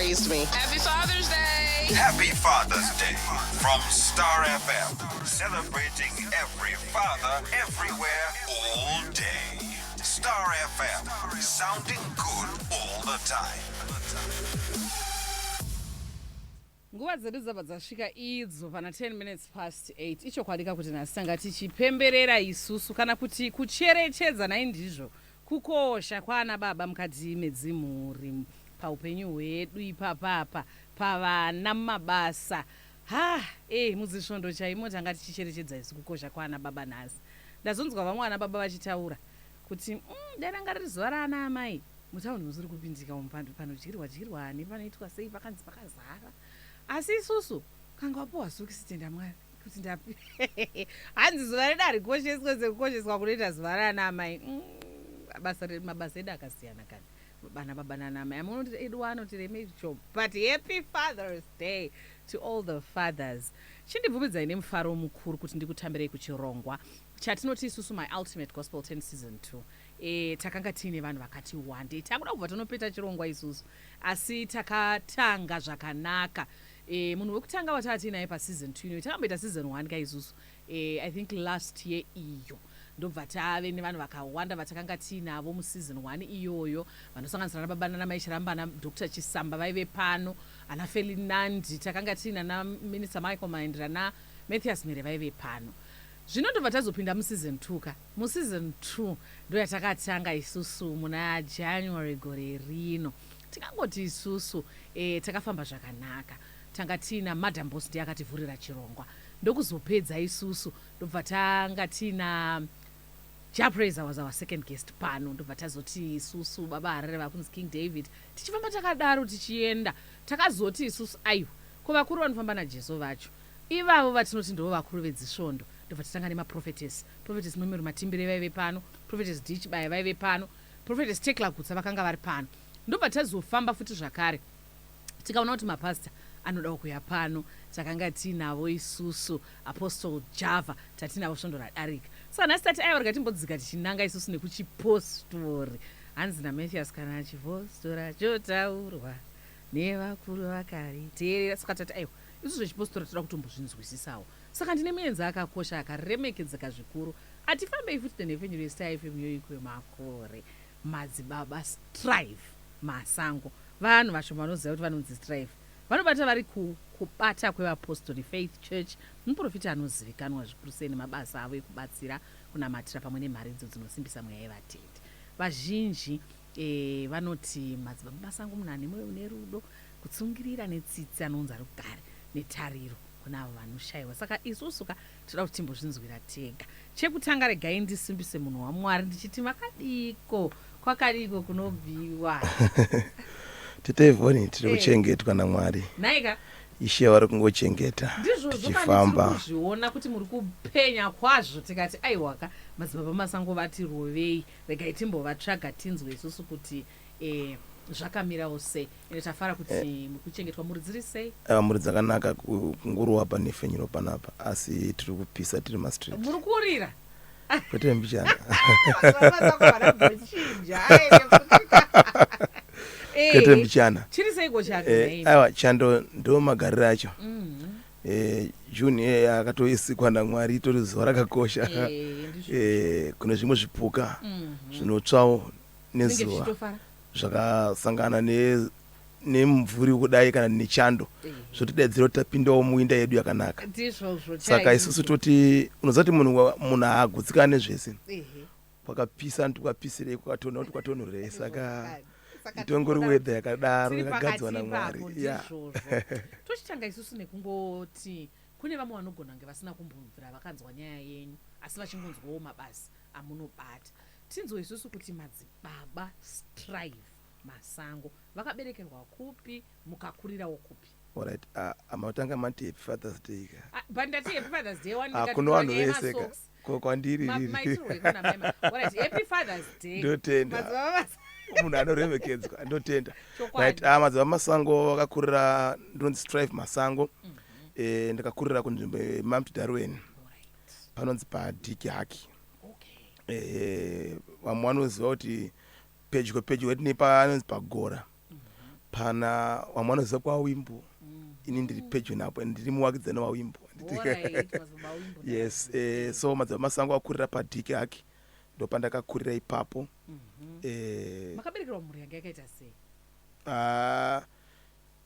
raised me. Happy Father's Day. Happy Father's Day from Star FM, celebrating every father everywhere all day. Star FM, sounding good all the time. Nguva dzedu dzabva dzasvika idzo pana 10 minutes past 8. Ichokwadi ka kuti nhasi tanga tichipemberera isusu, kana kuti kucherechedza, nai ndizvo, kukosha kwaana baba mukati medzimhuri, paupenyu hwedu ipapapa, pavana, mumabasa, ha mudzisvondo chaimo. Tanga tichicherechedza isu kukosha kwaana baba nhasi. Ndazonzwa vamwe vana baba vachitaura kuti dai ranga riri zuva raana amai, mutaundi musiri kupindika umu, panodyirwa dyirwa nepanoitwa sei, pakanzi pakazara. Asi isusu kanga wapiwa sokisi, tenda Mwari kuti ndapi. Hanzi zuva redu harikosheswe sekukosheswa kunoita zuva raana amai. Mabasa edu akasiyana kani, bana baba nana amai. Amunoti edu anotiremei cho. But happy Father's Day to all the fathers. Chindibvumidzai nemufaro mukuru kuti ndikutambirei kuchirongwa chatinoti isusu My Ultimate Gospel 10 Season 2. Takanga tiine vanhu vakati wandei, takuda kubva tonopeta chirongwa isusu, asi takatanga zvakanaka. Munhu wekutanga wataa tiinaye paseason 2 inoyi, takamboita season 1 ka isusu, I think last year iyo, ndobva tave nevanhu vakawanda vatakanga tiinavo museason 1 iyoyo, vanosanganisira nababa nanamai Charamba, na Dr Chisamba vaive pano, ana Felinandi, takanga tiina naMinister Michael Mahendera, naMathias Mhere vaive pano. Zvino ndobva tazopinda museason 2 ka. Museason 2 ndo yatakatanga isusu muna January gore rino. Tingangoti isusu takafamba zvakanaka. Tanga tiina Madam Boss, ndiye akativhurira chirongwa, ndokuzopedza isusu ndobva tanga tiina Jah Prayzah was our second guest pano, ndobva tazoti isusu Baba Harare vakunzi King David. Tichifamba takadaro tichienda, takazoti isusu aiwa, ko vakuru vanofamba naJesu vacho ivavo vatinoti ndivo vakuru vedzisvondo, ndobva tatanga nemaprophetess. Prophetess Memory Matimbire vaive pano, Prophetess D Chibaya vaive pano, Prophetess Tekla Gutsa vakanga vari pano. Ndobva tazofamba futi zvakare, tikaona kuti mapasta anodawo kuya pano. Takanga tiinavo isusu Apostle Java, tatinavo svondo radarika. Saka nhasi tati aiwa, rega timbodzika tichinanga isusu nekuchipostori. Hanzi naMathias, kana chipostora chotaurwa nevakuru vakariteerera. Saka tati aiwa, isu zvechipostora toda kutombozvinzwisisawo. Saka ndine muenzi akakosha, akaremekedzeka zvikuru. Atifambei futi nenhepfenyuro yeStar FM iyoyi kwemakore, Madzibaba Strive Masango. Vanhu vashoma vanoziva kuti vanonzi Strive. Vanobata vari kubata kweVapostori Faith Church. Muprofita anozivikanwa zvikuru sei nemabasa avo ekubatsira, kunamatira pamwe nemharidzo dzinosimbisa mweya yevatendi. Vazhinji vanoti Madzibaba Masango munhu ane mwoyo une rudo, kutsungirira netsitsi, anounza rugare netariro kuna avo vanoshayiwa. Saka isusu ka toda kuti timbozvinzwira tega. Chekutanga, regai ndisimbise munhu waMwari ndichiti makadiko, kwakadiko kunobviwa? Tete Ivhoni, tiri kuchengetwa naMwari. Nhaika. Ishe vari kungochengeta. Ndizvozvo. Tichifamba. Kuzviona kuti muri kupenya kwazvo. Tikati aiwaka, Madzibaba Masango vati rovei, regai timbovatsvaga tinzwe isusu kuti zvakamirawo sei. Ende tafara kuti muri kuchengetwa. Mhuri dziri sei? Mhuri dzakanaka. Kunguruwa panhefenyuro panapa, asi tiri kupisa, tiri mastreet. Muri kurira? Kwete mbichana. Madzibaba Masango vanambochinja. Kwete mbichana. Chiri seiko chando? Aiwa, chando ndo magariro acho. June iye akatoisikwa naMwari, itori zuva rakakosha. Ndizvo. Kune zvimwe zvipuka zvinotsvawo Zvinenge nezuva zvichitofara. Zvakasangana nemumvuri kudai kana nechando, zvotidaidzira kuti tapindawo muwinter yedu yakanaka. Ndizvozvo. Saka isusu toti, unoziva kuti munhu haagutsikani nezvese. Kwakapisa nditi kwapisirei, kwakatonhora kuti kwatonhorerei. Saka Saka itongori weather yakadaro tiri yakagadzwa pakati naMwari. ipapo. Ya. Ndizvozvo. Tochitanga isusu nekungoti kune vamwe vanogona kunge vasina kumbobvira vakanzwa nyaya yenyu, asi vachingonzwawo mabasa amunobata. Tinzwe isusu kuti Madzibaba Strive Masango vakaberekerwa kupi, mukakurirawo kupi? Alright, amatanga mati happy Father's Day ka. Ah, but ndati happy Father's Day wani. Ah, kuno vanhu vese ka, ko kwandiri riri? Maitirwe kuna maima. Alright, happy Father's Day. Ndotenda. Madzibaba Masango. Munhu anoremekedzwa, ndotenda. Chokwadi. Right, Madzibaba Masango vakakurira, ndinonzi Strive Masango. Ndakakurira kunzvimbo yeMount Darwin, panonzi paDiki Haki. Vamwe vanoziva kuti pedyo pedyo tine panonzi paGora. Pana vamwe vanoziva kwaWimbo. Ini ndiri pedyo napo and ndiri muwakidzani waWimbo. Alright, Madzibaba Wimbo. Yes, so Madzibaba Masango akurira paDiki hake, ndopandakakurira ipapo. Makaberekerwa mhuri yanga yakaita sei? Ah,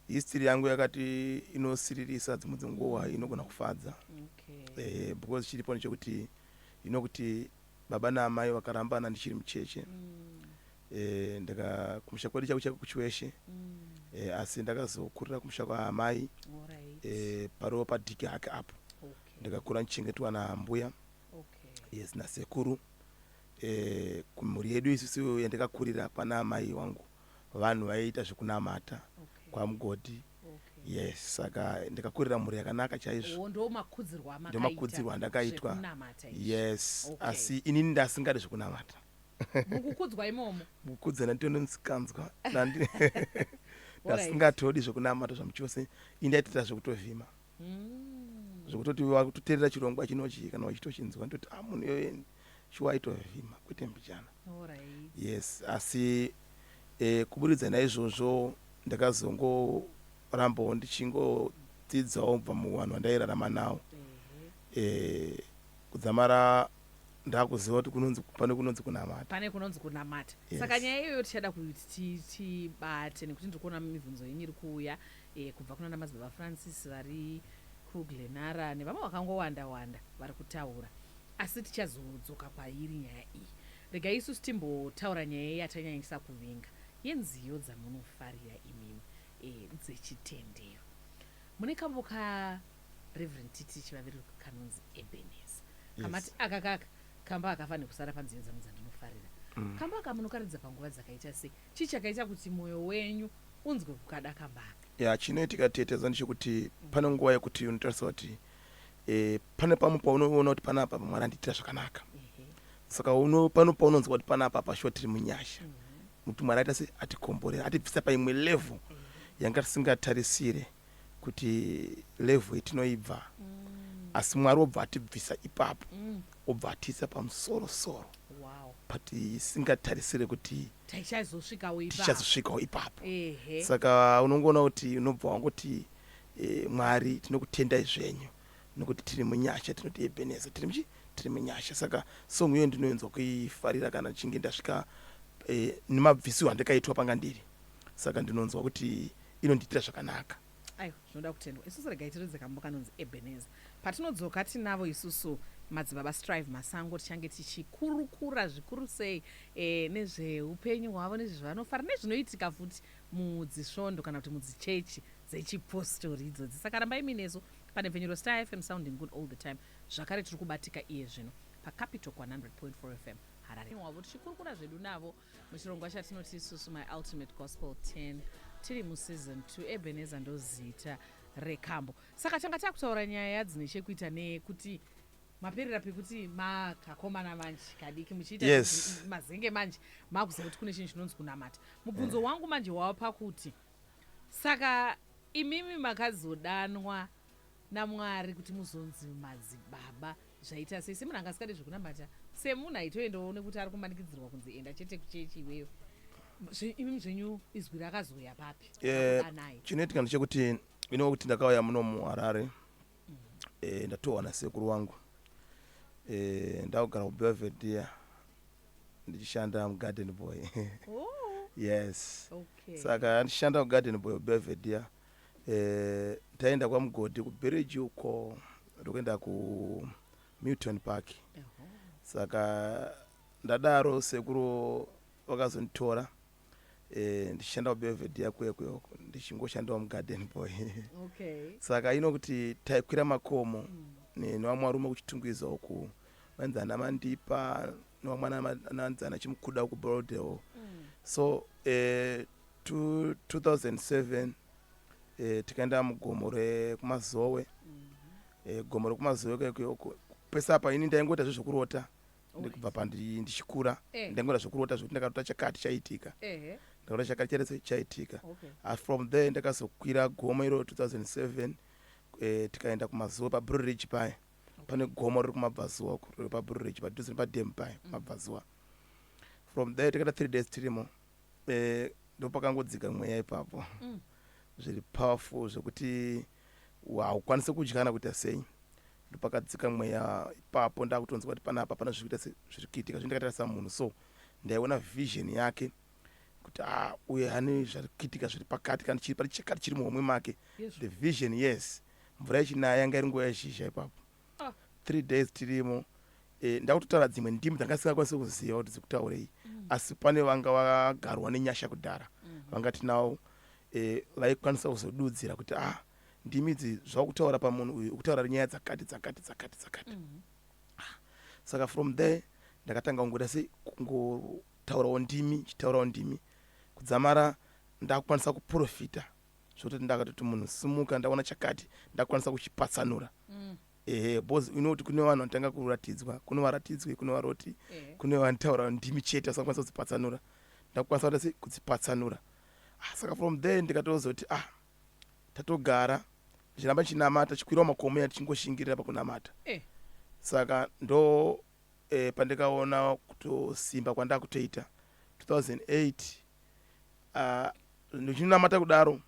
history yangu yakati inosiririsa, dzimwe dzenguva inogona kufadza. Because chiripo ndechekuti inokuti baba naamai vakarambana ndichiri mucheche. Ndaka kumusha kwedu chako chako kuChiweshe. Asi ndakazokurira kumusha kwaamai pariwo paDiki hake apo. Ndikakura ndichengetwa nambuya. Yes, nasekuru. Kumhuri yedu isusu yandikakurira pana amai wangu, vanhu vaiita zvekunamata kwaMugodhi. Yes, saka ndikakurira mhuri yakanaka chaizvo. Oh, ndo makudzirwo amakaita. Ndomakudzirwo andakaitwa. Zvekunamata izvi. Yes. Asi inini ndasingadi zvekunamata. Mukukudzwa imomo. Mukukudza nditonomusikanzwa. Ndasingatodi zvekunamata zvamuchose. Indaitira zvekutovhima. Zvekutoti wakutoteerera chirongwa chinochi, kana uchitochinzwa, ndoti a munhu iyoyo shuwa aitovhima, kwete mbichana. Yes, asi kuburikidza naizvozvo ndakazongorambawo ndichingodzidzawo kubva muvanhu vandairarama navo. Kudzamara ndakuziva kuti kunonzi pane kunonzi kunamata. Pane kunonzi kunamata. Yes. Saka nyaya iyoyo tichada kuti tibate nekuti ndiri kuona mibvunzo yenyu iri kuuya kubva kuna namadzibaba Francis vari kuGlenara nevamwe vakangowanda wanda vari kutaura, asi tichazodzoka kwairi nyaya iyi. Regai isusu timbotaura nyaya yatanyanyisa kuvinga yenziyo dzamunofarira imimi dzechitendero. Mune kambo kaReverend Titi Chivaviri kanonzi Ebeneza. Kamati aka kaka kamba akafanira kusara panziyo dzangu dzandinofarira. Kamba aka munokaridza panguva dzakaita sei? Chii chakaita kuti mwoyo wenyu unzwe kukada kamba aka? Ya, chinoitika teteza ndechekuti pane nguva yekuti unotarisa kuti pane pamwe paunoona kuti panapa Mwari andiitira zvakanaka. Saka pano paunonzwa kuti panapa pashuwa tiri munyasha, kuti Mwari aita se atikomborera, atibvisa paimwe level yanga tisingatarisire kuti level yetinoibva, asi Mwari obva atibvisa ipapo, obva atiisa pamusoro soro patisingatarisire kuti tichazosvikawo ipapo. Tichazosvikawo ipapo. Saka unongoona kuti unobva wangoti Mwari tinokutendai zvenyu nokuti tiri munyasha. Tinoti Ebeneza, tiri muchi tiri munyasha. Saka song iyoyo ndinoinzwa kuifarira kana ndichinge ndasvika nemabvisiro andakaitwa panga ndiri. Saka ndinonzwa kuti inondiitira zvakanaka. Aiwa, zvinoda kutendwa. Isusu regai tiridze kambo kanonzi Ebeneza. Patinodzoka tinavo isusu Madzibaba Strive Masango, tichange tichikurukura zvikuru sei nezveupenyu hwavo, nezvezvavanofara, nezvinoitika futi mudzisvondo kana kuti mudzichechi dzechipostori idzodzi. Saka rambai muinesu panhepfenyuro Star FM, sounding good all the time. Zvakare tiri kubatika iye zvino paCapital 100.4 FM Harare wavo, tichikurukura zvedu navo muchirongwa chatinoti isusu My Ultimate Gospel 10. Tiri museason 2. Ebeneza ndozita rekambo. Saka tanga takutaura nyaya dzine chekuita nekuti maperera pekuti makakomana manje kadiki muchiita mazenge manje makuziva kuti kune chinhu chinonzi kunamata. Mubvunzo wangu manje wava pakuti saka imimi makazodanwa naMwari kuti muzonzi madzibaba zvaita sei, semunhu anga asikadi zvekunamata, semunhu aitoendawo nekuti ari kumanikidzirwa kunzi enda chete kuchechi iweyo? Imimi zvenyu izwi rakazouya papi rakudanai? Chinoitika ndechekuti ino kuti ndakauya muno muHarare, ndatowana sekuru wangu. Ndakugara kuBelvedere ndichishanda mugarden boy. Yes. Saka ndichishanda kugarden boy kuBelvedere, taenda kwaMugodhi kubhiriji uko, ndokuenda kuMilton Park. Saka ndadaro sekuru vakazonditora ndichishanda kuBelvedere kuya uko, ndichingoshandawo mugarden boy. Saka ino kuti taikwira makomo nevamwe varume kuChitungwiza uku, vanzi ana Mandipa nevamwe ananzi ana Chimukuda kuBorrowdale. So 2007 tikaenda mugomo rekuMazowe. Gomo rekuMazowe kuyako pese apa ini ndaingoita zvezvekurota ndikubva ndichikura. Ndaingoita zvekurota zvekuti ndakarota chakati chaitika, ndakarota chakati chaita chaitika. From there ndakazokwira gomo iro 2007, tikaenda kuMazowe paBlue Ridge paya. Pane gomo riri kumabvazuva uko, riri paBlue Ridge padhuze nepadam paya, kumabvazuva. From there takaita 3 days tirimo. Ndopakangodzika mweya ipapo. Zviri powerful zvekuti haukwanisi kudya kana kuita sei. Ndopakadzika mweya ipapo, ndakutonzwa kuti panapa pana zviri kuita zviri kuitika. Zvino ndakatarisa munhu so, ndaiona vision yake kuti ah, uyu ane zvari kuitika zviri pakati, kana chiri pane chakati chiri muhomwe make. The vision, yes. Mvura ichinaya, yanga iri nguva yezhizha ipapo. 3 days tirimo. Ndakutotaura dzimwe ndimi dzanga singakwanisi kuziva kuti dzikutaurei, asi pane vanga vagarwa nenyasha kudhara, vanga tinawo, vaikwanisa kuzodudzira kuti ah, ndimi idzi zvakutaura pamunhu uyu, ukutaura nyaya dzakati dzakati dzakati dzakati. Saka from there ndakatanga kungoita sei, kungotaurawo ndimi, chitaurawo ndimi kudzamara ndakukwanisa kuprofita, zvototi ndakatoti munhu simuka, ndaona chakati, ndakukwanisa kuchipatsanura. Ehe, because inoti kune vanhu vanotanga kuratidzwa, kune varatidzwe, kune varoti, kune vanotaura ndimi chete vasingakwanisa kudzipatsanura. Ndakukwanisa kuita sei, kudzipatsanura. Ah, saka from there ndikatozoti ah, tatogara ndichiramba ndichinamata, chikwirawo makomo ya, tichingoshingirira pakunamata. Saka ndo pandikaona kutosimba kwandakutoita 2008, ndichinamata kudaro.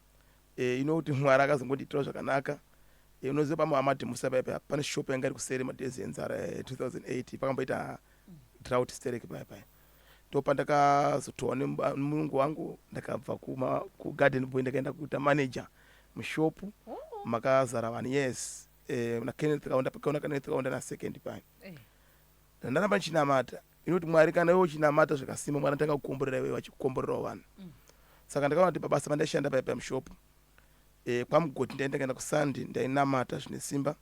Inoti Mwari akazongondiitirawo zvakanaka. Unoziva pamuhamadhimusa paya pane shop yanga iri kuseri, madays enzara, 2008 pakamboita drought sterek paya paya. Ndo pandakazotorwa nemurungu wangu, ndakabva kugarden boy, ndakaenda kuita manager mushopu. Makazara vanhu, yes. Na Kenneth Kaunda, pakaona Kenneth Kaunda nasecond paya. Ndaramba ndichinamata. Inoti Mwari, kana iwe uchinamata zvakasimba, Mwari anotanga kukomborera iwe, vachikukomborerawo vanhu. Saka ndakaona kuti pabasa pandaishanda paya paya mushopu, kwamugoti, ndaenda kuenda kuSunday, ndainamata zvine simba,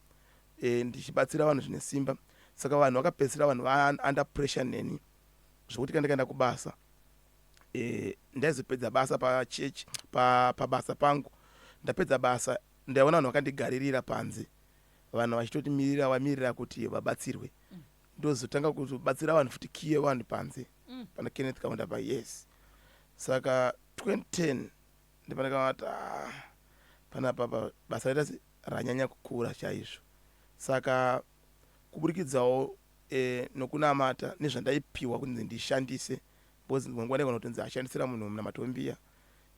ndichibatsira vanhu zvine simba. Saka vanhu vakapedzisira vanhu va under pressure neni, zvokuti kana ndikaenda kubasa, ndaizopedza basa pachechi, pabasa pangu, ndapedza basa, ndaiona vanhu vakandigaririra panze, vanhu vachitotimirira, vamirira kuti vabatsirwe. Ndozotanga kuzobatsira vanhu futi, kiye vanhu panze pana Kenneth Kaunda pa, yes. Saka 2010 ndipandakavati ah, panapa basa raita se ranyanya kukura chaizvo. Saka kuburikidzawo nokunamata nezvandaipiwa kunzi ndishandise, because nguva ndaigona kutonzi ashandisira munhu munamato wembiya,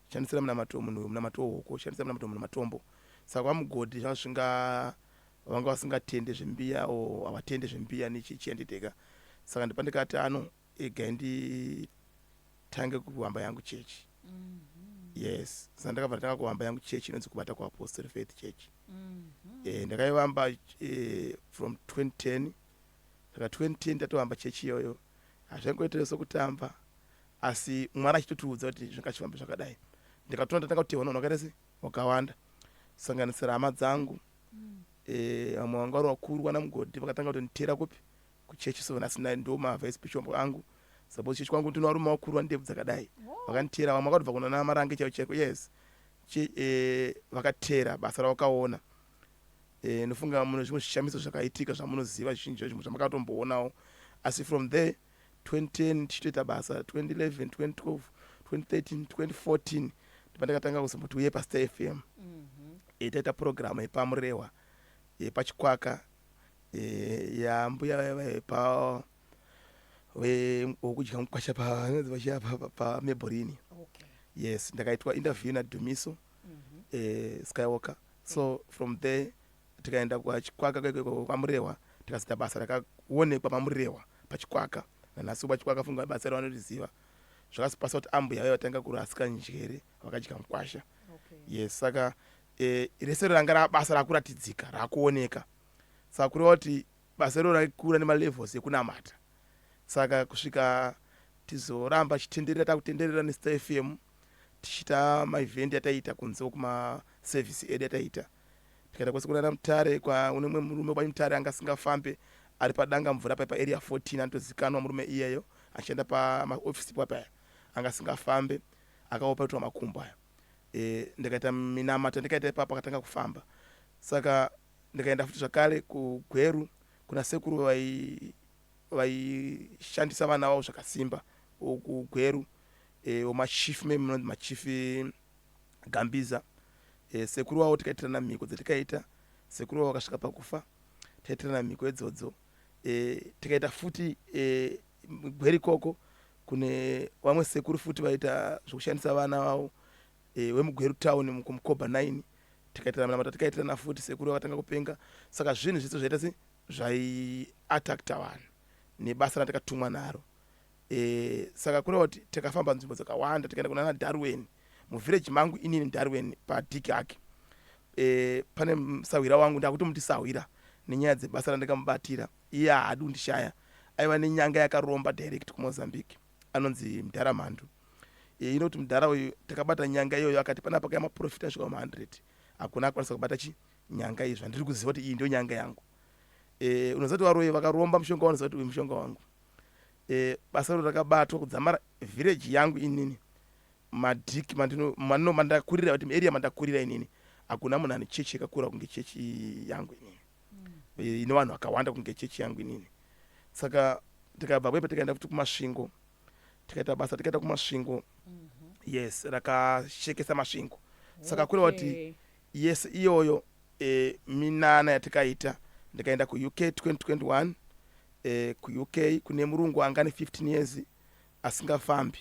shandisira munamato munhu munamato wehoko, shandisira munamato munhu matombo. Saka kwamugodhi zvanga zvinga vanga vasingatende zvembiya o havatende zvembiya nechichiendeteka. Saka ndipandikati ano egai nditange kuhamba yangu chechi. Yes, saka ndakabva ndatanga kuhamba yangu chechi inonzi Kubata kuApostle Faith Church. Ndakaivamba from 2010. Saka 2010 tatohamba chechi iyoyo, hazvaingoitire sokutamba, asi Mwari achitotiudza kuti zvingachifambe zvakadai. Ndikatoona ndatanga kutehwa navanhu vakaita se wakawanda, kusanganisira hama dzangu. Vamwe vanga vari vakuru kwana mugodhi, vakatanga kutonditera kupi, kuchechi. So nhasi ndo mavice bishop angu. Suppose chechi kwangu ndino varume vakuru vane ndebvu dzakadai. Vakanditera, vamwe vakatobva kunana Marange chaiko chaiko, yes. Vakatera basa ravakaona. Ndofunga mune zvimwe zvishamiso zvakaitika zvamunoziva zvizhinji, zvimwe zvamakatomboonawo. Asi from there 2010 tichitoita basa, 2011, 2012, 2013, 2014, ndipandakatanga kuzomboti uye paStar FM. Taita purogiramu yepaMurehwa, yepachikwaka, yambuya pa wokudya mukwasha panonzi vachiya paMeborini. Yes, ndakaitwa interview naDhumiso Skywalker. So from there tikaenda kwachikwaka kwaMurehwa, tikazoita basa rakaonekwa paMurehwa pachikwaka. Nanhasi pachikwaka funga basa ravanoriziva. Zvakazopasa kuti ambuya vaiva vatanga kurasika njere, vakadya mukwasha. Yes, saka rese ranga rabasa rakuratidzika, rakuoneka. Saka kureva kuti basa iro raikura nemalevels ekunamata. Saka kusvika tizoramba chitenderera, takutenderera neStar FM, tichiita maevent yataiita kunze kumaservice edu yataiita. Tikaita kwese kunana Mutare, kwa une mumwe murume kwaMutare anga asingafambe, ari padanga mvura pai paArea 14, anotozikanwa murume iyeyo, achienda pamaofisi papaya, anga asingafambe, akaopaitwa makumbo aya. Ndikaita minamata, ndikaita ipapo akatanga kufamba. Saka ndikaenda futi zvakare kuGweru kuna sekuru vaishandisa vana vavo zvakasimba kuGweru, wemachief meme munonzi machief Gambiza. Sekuru vavo tikaitirana mhiko dzatikaita, sekuru vavo vakasvika pakufa, taitirana mhiko idzodzo. Tikaita futi Gweru ikoko. Kune vamwe sekuru futi vaita zvekushandisa vana vavo wemuGweru town kuMukoba 9. Tikaitira minamata, tikaitirana futi, sekuru vakatanga kupenga. Saka zvinhu zvese zvaita se zvaiatakta vanhu nebasa ratakatumwa naro. Saka kureva kuti takafamba nzvimbo dzakawanda, tikaenda kunana Darwen, muvillage mangu inini, Darwen padiki ake. Pane sahwira wangu, ndakutomuti sahwira nenyaya dzebasa randakamubatira. Iye haadi kundishaya. Aiva nenyanga yakaromba direct kuMozambique, anonzi Mudhara Mhandu. Inoti mudhara uyu takabata nyanga iyoyo, akati panapa kaya maprofita asvika kuma100, hakuna akwanisa kubata chi nyanga iyi. Zvandiri kuziva kuti iyi ndio nyanga yangu. Unoziva kuti varoyi vakaromba mushonga, vanoziva kuti uyu mushonga wangu. Basa ro rakabatwa kudzamara village yangu inini, madhiki mandakurira, kuti area mandakurira inini, hakuna munhu ane chechi yakakura kunge chechi yangu inini, ine vanhu vakawanda kunge chechi yangu inini. Saka tikabva kwepo, tikaenda futi kuMasvingo, tikaita basa, tikaita kuMasvingo. Yes, rakashekesa Masvingo. Saka kureva kuti yes, iyoyo minana yatikaita. Ndikaenda kuUK 2021. KuUK kune murungu anga ne15 years asingafambi.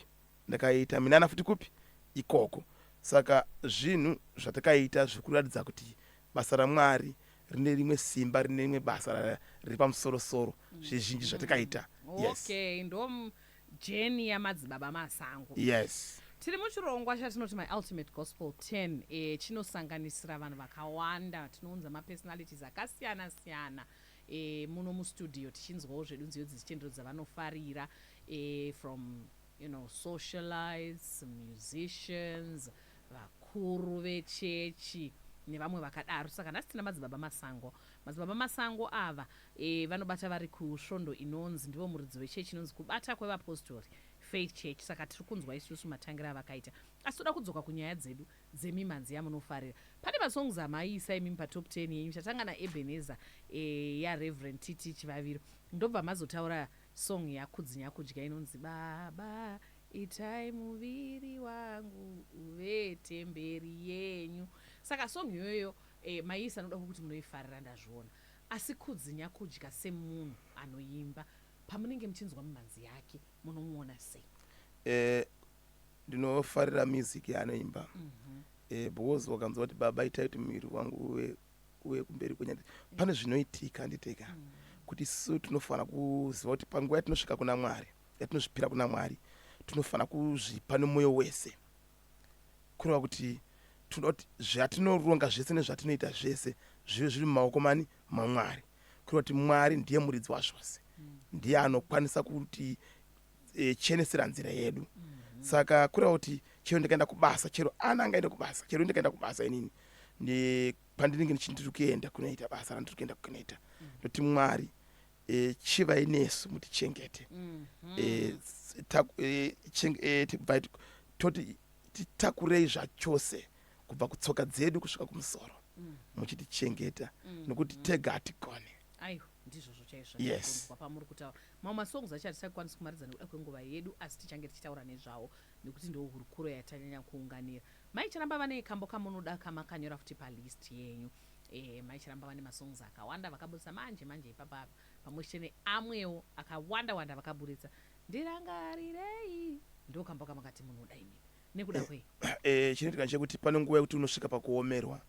Ndakaita minana futi kupi ikoko. Saka zvinhu zvatakaita zviri kuratidza kuti basa raMwari rine rimwe simba, rine rimwe basa riri pamusorosoro, zvizhinji zvatakaita, yes. Okay, ndo journey yaMadzibaba Masango. Yes. Tiri muchirongwa chatinoti My Ultimate Gospel 10, chinosanganisira vanhu vakawanda. Tinounza mapersonalities akasiyana siyana muno mustudio, tichinzwawo zvedu nziyo dzechitendero dzavanofarira, from socialites, musicians, vakuru vechechi nevamwe vakadaro. Saka nhasi tina Madzibaba Masango. Madzibaba Masango ava vanobata vari kusvondo inonzi, ndivo muridzi wechechi inonzi Kubata kweVapostori Faith Church. Saka tiri kunzwa isusu matangira avakaita, asi toda kudzoka kunyaya dzedu dzemimhanzi yamunofarira. Pane masongs amaiisa imimi patop 10 yenyu. Tatanga naEbenezer yaReverend TT Chivaviro, ndobva mazotaura song yaKudzi Nyakudya inonzi "Baba Itai Muviri Wangu Uve Temberi Yenyu". Saka song iyoyo maiisa noda kwokuti munoifarira, ndazviona. Asi Kudzi Nyakudya semunhu anoimba, pamunenge muchinzwa mimhanzi yake, munomuona sei? Ndinofarira music yaanoimba, because wakanzwa kuti "Baba itai kuti muviri wangu uve kumberi kwenyu", pane zvinoitika nditeka kuti isu tinofanira kuziva kuti panguva yatinosvika kuna Mwari, yatinozvipira kuna Mwari, tinofanira kuzvipa nemwoyo wese. Kureva kuti tinoda kuti zvatinoronga zvese nezvatinoita zvese zvive zviri mumaoko mani maMwari. Kureva kuti Mwari ndiye muridzi wazvose, ndiye anokwanisa kuti chenesera nzira yedu. Saka kureva kuti chero ndikaenda kubasa, chero ana angaende kubasa, chero ndikaenda kubasa inini, pandinenge ndiri kuenda kunoita basa randiri kuenda kunoita, ndoti, "Mwari, chivai nesu, mutichengete." Toti titakurei zvachose kubva kutsoka dzedu kusvika kumusoro, muchitichengeta, nokuti tega hatigone. Aiwa, ndizvozvo chaizvo. Yes. Pamuri kutaura mamwe masongs acho hatisakwanisi kumaridza nekuda kwenguva yedu, asi tichange tichitaura nezvawo nekuti ndo hurukuro yatanyanya kuunganira. Maicharamba vane kambo kamunoda kamakanyora futi palist yenyu. Maicharamba vane masongs akawanda vakaburitsa manje manje ipapa, pamwe chete neamwewo akawanda wanda vakaburitsa. "Ndirangarirei" ndo kambo kamakati munoda imimi, nekuda kwei? Chinoitika ndechekuti pane nguva yekuti unosvika pakuomerwa,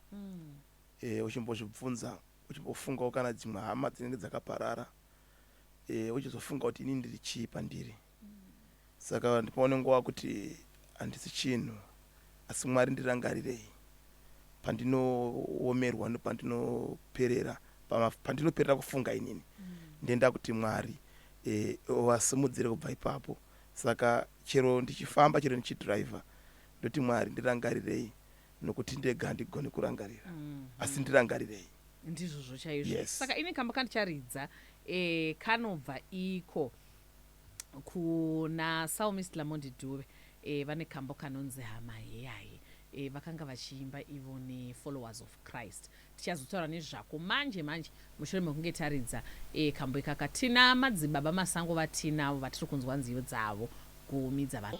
uchimbozvibvunza, uchimbofungawo kana dzimwe hama dzinenge dzakaparara, uchizofunga kuti inini ndiri chii pandiri. Saka ndipaone nguva kuti handisi chinhu, asi Mwari ndirangarirei pandinoomerwa nepandinoperera, pandinoperera kufunga inini. Ndenda kuti Mwari vasimudzire kubva ipapo. Saka chero ndichifamba, chero ndichidhiraivha, ndoti, "Mwari ndirangarirei, nokuti ndega handigoni kurangarira, asi ndirangarirei." Ndizvozvo chaizvo. Yes. Saka ini kamba kandicharidza kanobva iko kuna Psalmist Lamondi Dube. Vane kambo kanonzi "Hama Heyaye". Vakanga vachiimba ivo neFollowers of Christ. Tichazotaura nezvako manje manje mushure mekunge taridza kambo ikaka. Tina Madzibaba Masango vatinavo vatiri kunzwa nziyo dzavo gumi dzavanhu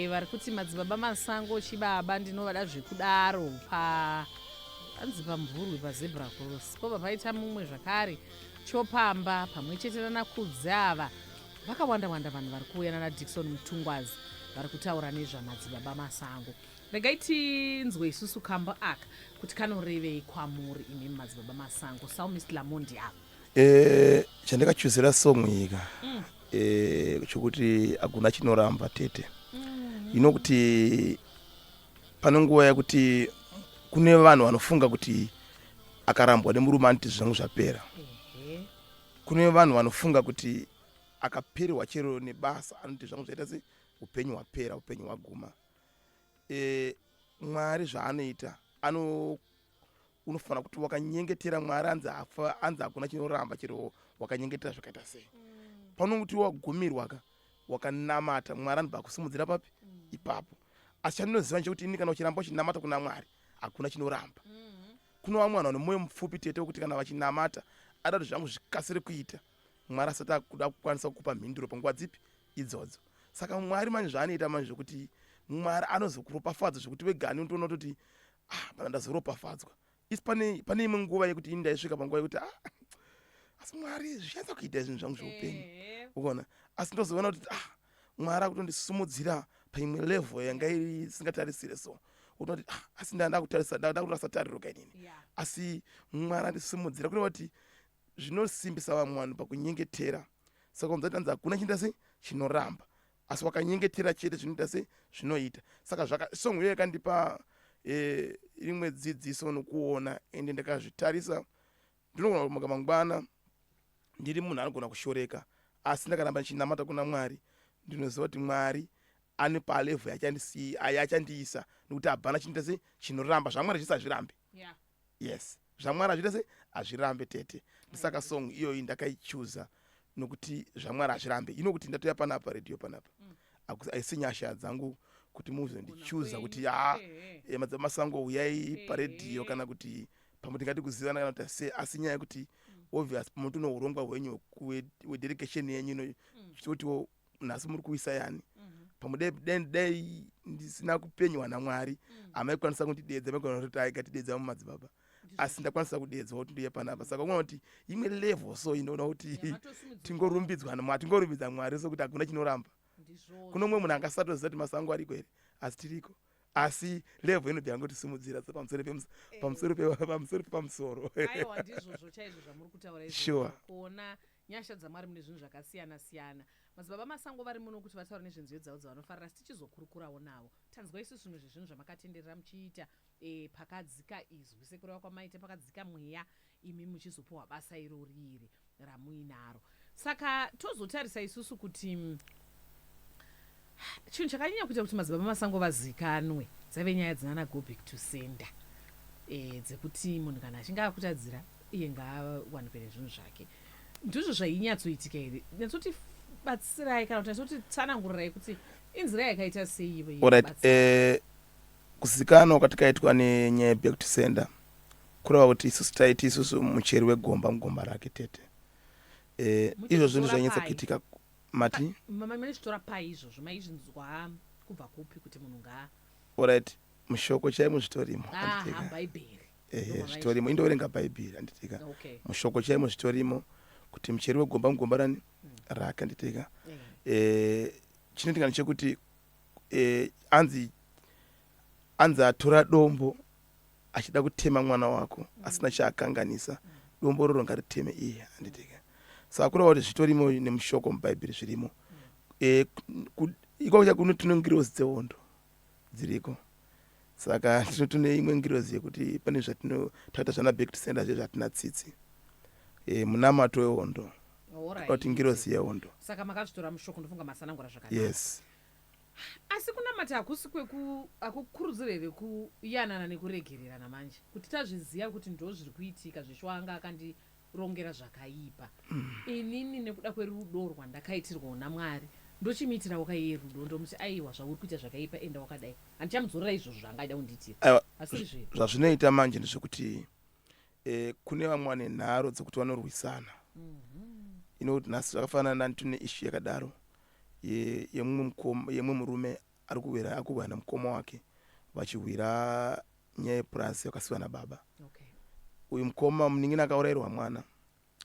vari kuti Madzibaba Masango chibaba, ndinovada zvekudaro, pa anzi pamvurwi pazebra cross. Pobva paita mumwe zvakare, Chopamba, pamwe chete nanaKudzi ava. Vakawanda wanda vanhu vari kuuya nana Dickson Mutungwazi vari kutaura nezvaMadzibaba Masango. Regai tinzwe isusu kambo aka kuti kanorevei kwamuri imimi Madzibaba Masango. Psalmist Lamondi ava. Eh, chandakachuzira song iyi ka eh, chokuti hakuna chinoramba tete ino kuti pane nguva yekuti kune vanhu vanofunga kuti akarambwa nemurume anoti zvangu zvapera. Kune vanhu vanofunga kuti akapererwa chero nebasa anoti zvangu zvaita se upenyu hwapera, upenyu hwaguma. E, Mwari zvaanoita ano unofanira kuti wakanyengetera Mwari anzi afa anzi hakuna chinoramba chero wakanyengetera zvakaita sei. Panonguti wagumirwa ka wakanamata Mwari anobva akusimudzira papi ipapo. Asi chandinoziva ndechekuti ini kana uchiramba uchinamata kuna Mwari hakuna chinoramba. Kuno vamwe vanhu vane mwoyo mupfupi tete wekuti kana vachinamata ada kuti zvangu zvikasire kuita Mwari asati akuda kukwanisa kukupa mhinduro panguva dzipi idzodzo. Saka Mwari manje zvaanoita manje zvekuti Mwari anozokuropafadza zvekuti wegani unotoona kutoti ah pana ndazoropafadzwa. Isi pane pane imwe nguva yekuti ini ndaisvika panguva yekuti ah asi Mwari zvichanza kuita zvinhu zvangu zveupenyu. Ukaona? Asi ndozoona kuti ah Mwari akutondisimudzira paimwe level yanga iri isingatarisire so. Unoti ah asi ndakutarisa ndakurasa tariro ka inini. Asi Mwari andisimudzira kureva kuti zvinosimbisa vamwe vanhu pakunyengetera. Saka unzati anzi hakuna chinoita sei chinoramba. Asi wakanyengetera chete zvinoita sei zvinoita. Saka zvaka song iyoyo yakandipa eh, rimwe dzidziso nokuona ende ndakazvitarisa ndinogona kumuka mangwana ndiri munhu anogona kushoreka asi ndakaramba ndichinamata kuna Mwari ndinoziva kuti Mwari ane palevel yachandiisa nekuti hapana chinoita sei chinoramba zvaMwari zvese hazvirambe. Yeah. Yes, zvaMwari hazviita sei hazvirambe tete. Ndisaka song iyoyi ndakaichuza nokuti zvaMwari hazvirambe. Ino kuti ndatoya panapa radio panapa haisi nyasha dzangu kuti muzondichuza kuti ya Madzibaba Masango huyai paredhiyo kana kuti pamwe tingati kuzivana kana kuti sei, asi nyaya yekuti obvious pamwe tune urongwa hwenyu hwededication yenyu ino chitotiwo nhasi muri kuisa yani pamwe dai dai dai ndisina kupenywa naMwari hamaikwanisa kundidedza, maigona kuti ai katidedza mumadzibaba, asi ndakwanisa kudedzwa kuti ndiye panapa. Saka unoona kuti imwe level so inoona kuti tingorumbidzwa naMwari, tingorumbidza Mwari sokuti hakuna chinoramba. Kuno umwe munhu angasatoziva kuti Masango ariko here, asi tiriko. Asi level inobva yangotisimudzira pamusoro pamusoro pamusoro pepamusoro. Aiwa, ndizvozvo chaizvo zvamuri kutaura izvozvo. Kuona nyasha dzaMwari mune zvinhu zvakasiyana siyana. Madzibaba Masango vari muno kuti vataure nezvenziyo dzavo dzavanofarira, asi tichizokurukurawo navo. Tanzwa isu zvimwe zvezvinhu zvamakatenderera muchiita pakadzika izwi sekureva kwamaita pakadzika mweya imi muchizopiwa basa irori iri ramuinaro. Saka tozotarisa isusu kuti chinhu chakanyanya kuita kuti Madzibaba Masango vazikanwe dzaive nyaya dzinana go back to sender dzekuti munhu kana achinge akutadzira iye ngaawanikwe nezvinhu zvake. Ndizvo zvainyatsoitika here? Nyatsotibatsirai kana kuti nyatsotitsanangurirai kuti inzira yakaita sei ivo Alright, kuzikanwa kwatikaitwa nenyaya yeback to sender kureva kuti isusu taiti isusu mucheri wegomba mugomba rake tete. Izvozvo Muchizvitora ndizvainyatsa pai? kuitika mati. Manezvitora pai izvozvo? Maizvinzwa kubva kupi kuti munhu ngaa Alright, mushoko chaimo zvitorimo. Aha, Handitika. Bhaibheri. Ehe, Ndobva zvitorimo. Indoverenga Bhaibheri handitika. Mushoko chaimo zvitorimo kuti mucheri wegomba mugomba rani rake handitika. Chinoitika ndechekuti anzi anzi atora dombo achida kutema mwana wako asina chaakanganisa, dombo roro ngariteme iye handitika. Saka kureva kuti zvitorimo nemushoko muBhaibheri zvirimo. Ikoko chakuno tine ngirozi dzehondo dziriko. Saka tine imwe ngirozi yekuti pane zvatino takaita zvana back to sender zve zvatina tsitsi. Munamato wehondo. Kuti ngirozi yehondo. Saka makazvitora mushoko, ndofunga masanangura zvakanaka. Yes. Asi kunamata hakusi kweku hakukurudziri here kuyanana nekuregererana manje? Kuti tazviziva kuti ndo zviri kuitika zveshuwa anga akandirongera zvakaipa. Inini nekuda kwerudo rwandakaitirwawo naMwari ndochimuitirawo ka iye rudo ndomuti aiwa zvauri kuita zvakaipa enda wakadai. Handichamudzorera izvozvo zvaanga aida kundiitira. Aiwa, Asi zve zvazvinoita manje ndezvekuti kune vamwe vane nharo dzekuti vanorwisana. Ino nhasi zvakafanana nani tine issue yakadaro yemumwe mukoma, yemumwe murume ari kuwira akuwira namukoma wake vachihwira nyaya yepurazi yakasiwa nababa. Uyu mukoma munin'ina akaurayirwa mwana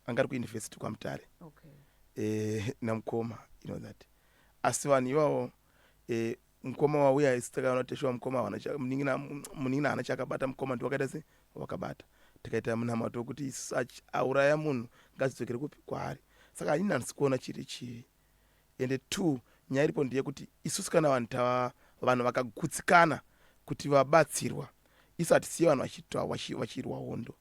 anga ari kuuniversity kwaMutare. eh, namukoma you know that asi vanhu ivavo eh, mukoma wauya isu takaona kuti shuwa mukoma hawana munin'ina haana chakabata mukoma ndiwakaita se wakabata tikaita munamato wekuti isu auraya munhu ngazidzokere kupi kwaari saka inini handisi kuona chiri chivi ende two nyaya iripo ndeyekuti isusu kana vanhu tava vanhu vakagutsikana kuti vabatsirwa isu hatisiye vanhu vachirwa hondo